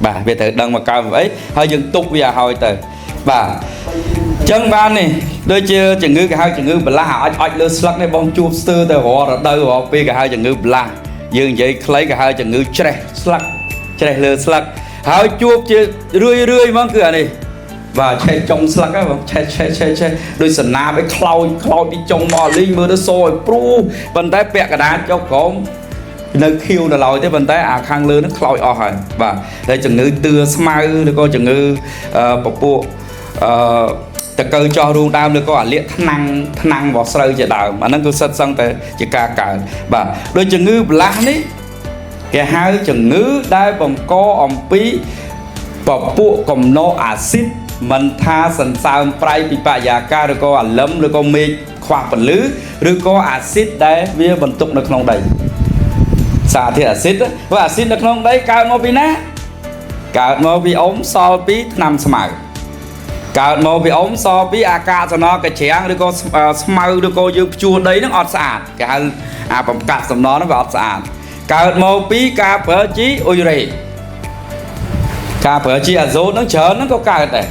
បាទវាត្រូវដឹងមកកើតពីអីហើយយើងទុកវាឲ្យហើយទៅបាទចឹងបាននេះដូចជាជំងឺគេហៅជំងឺបន្លាស់អាចអុចលើស្លឹកនេះបងជួបស្ទើរតែរាល់រដូវរាល់ពេលគេហៅជំងឺបន្លាស់យើងនិយាយខ្លីគេហៅជំងឺច្រេះស្លឹកច្រេះលើស្លឹកហើយជួបជារឿយរឿយហ្មងគឺអានេះបាទឆេះចុងស្លឹកហ្នឹងបងឆេះឆេះឆេះឆេះដូចសណាបឲ្យខ្លោចខ្លោចពីចុងមកលីងមើលទៅសឲ្យព្រុសប៉ុន្តែពាក់កណ្ដាលចុះក្រោម នៅខៀវនៅឡើយទេប៉ុន្តែអាខាងលើហ្នឹងខ្លោចអស់ហើយបាទតែជំងឺទឿស្មៅឬក៏ជំងឺអឺពពួកអឺតកើចោះរូងដើមឬក៏អាលៀកថ្នាំងថ្នាំងរបស់ស្រូវជាដើមអាហ្នឹងគឺសិតសឹងតែជាការកើតបាទដូចជំងឺបន្លាស់នេះគេហៅជំងឺដែលបង្កអំពីពពួកកំណកអាស៊ីតមិនថាសន្សើមប្រៃពីបរិយាកាសឬក៏អាលឹមឬក៏មេឃខ្វះពន្លឺឬក៏អាស៊ីតដែលវាបន្ទុកនៅក្នុងដី សារធាតុអាស៊ីតព្រោះអាស៊ីតនៅក្នុងដីកើតមកពីណាកើតមកពីអុំសល់ពីថ្នាំស្មៅកើតមកពីអុំសល់ពីអាកាសសំណល់កច្រាំងឬក៏ស្មៅឬក៏យើងភ្ជួរដីហ្នឹងអត់ស្អាតគេហៅអាបំកាត់សំណល់ហ្នឹងវាអត់ស្អាតកើតមកពីការប្រើជីអ៊ុយរ៉េការប្រើជីអាសូតហ្នឹងច្រើនហ្នឹងក៏កើតដែរ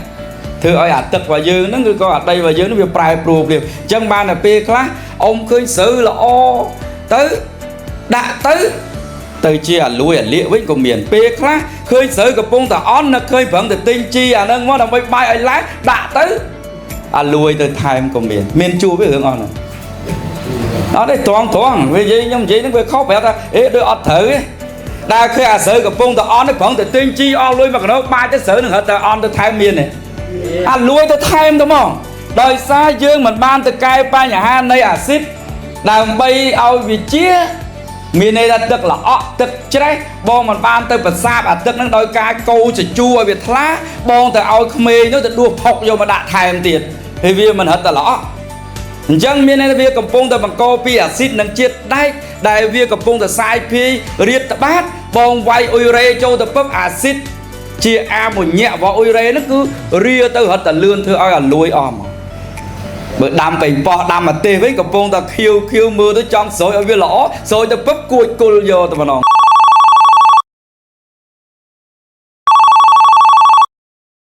ធ្វើឲ្យអាទឹករបស់យើងហ្នឹងឬក៏អាដីរបស់យើងហ្នឹងវាប្រែប្រួលព្រាមអញ្ចឹងបានតែពេលខ្លះអុំឃើញស្រូវល្អទៅដាក់ទៅ ទៅជាអាលួយអាលៀកវិញក៏មានពេលខ្លះឃើញស្រូវកំពុងតែអន់នឹកឃើញប្រឹងទៅទិញជីអាហ្នឹងមកដើម្បីបាយឲ្យឡែដាក់ទៅអាលួយទៅថែមក៏មានមានជួបវារឿងអស់ហ្នឹងអត់ទេត្រង់ត្រង់វានិយាយខ្ញុំនិយាយហ្នឹងវាខុសប្រាប់ថាអេដូចអត់ត្រូវទេដែលឃើញអាស្រូវកំពុងតែអន់នេះប្រឹងទៅទិញជីអស់លុយមកកណោបាយទៅស្រូវនឹងរត់ទៅអន់ទៅថែមមានទេអាលួយទៅថែមទៅហ្មងដោយសារយើងមិនបានទៅកែបញ្ហានៃអាស៊ីតដើម្បីឲ្យវាជា មានន័យថាទឹកល្អក់ទឹកច្រេះបងមិនបានទៅប្រសាបអាទឹកហ្នឹងដោយការកូរជជូរឲ្យវាថ្លាបងទៅឲ្យក្មេងនោះទៅដួសផុកយកមកដាក់ថែមទៀតហើយវាមិនរត់តែល្អក់អញ្ចឹងមានន័យថាវាកំពុងតែបង្កពីអាស៊ីតនិងជាតិដែកដែលវាកំពុងតែសាយភាយរៀតត្បាតបងវាយអ៊ុយរ៉េចូលទៅពឹបអាស៊ីតជាអាម៉ូញ៉ាក់របស់អ៊ុយរ៉េហ្នឹងគឺរាទៅរត់តែលឿនធ្វើឲ្យអាលួយអស់មក បើដាំប៉េងប៉ោះដាំម្ទេសវិញកំពុងតែខៀវខៀវមើលទៅចង់ស្រួយឲ្យវាល្អស្រួយទៅពឹបគួចគល់យកតែម្ដង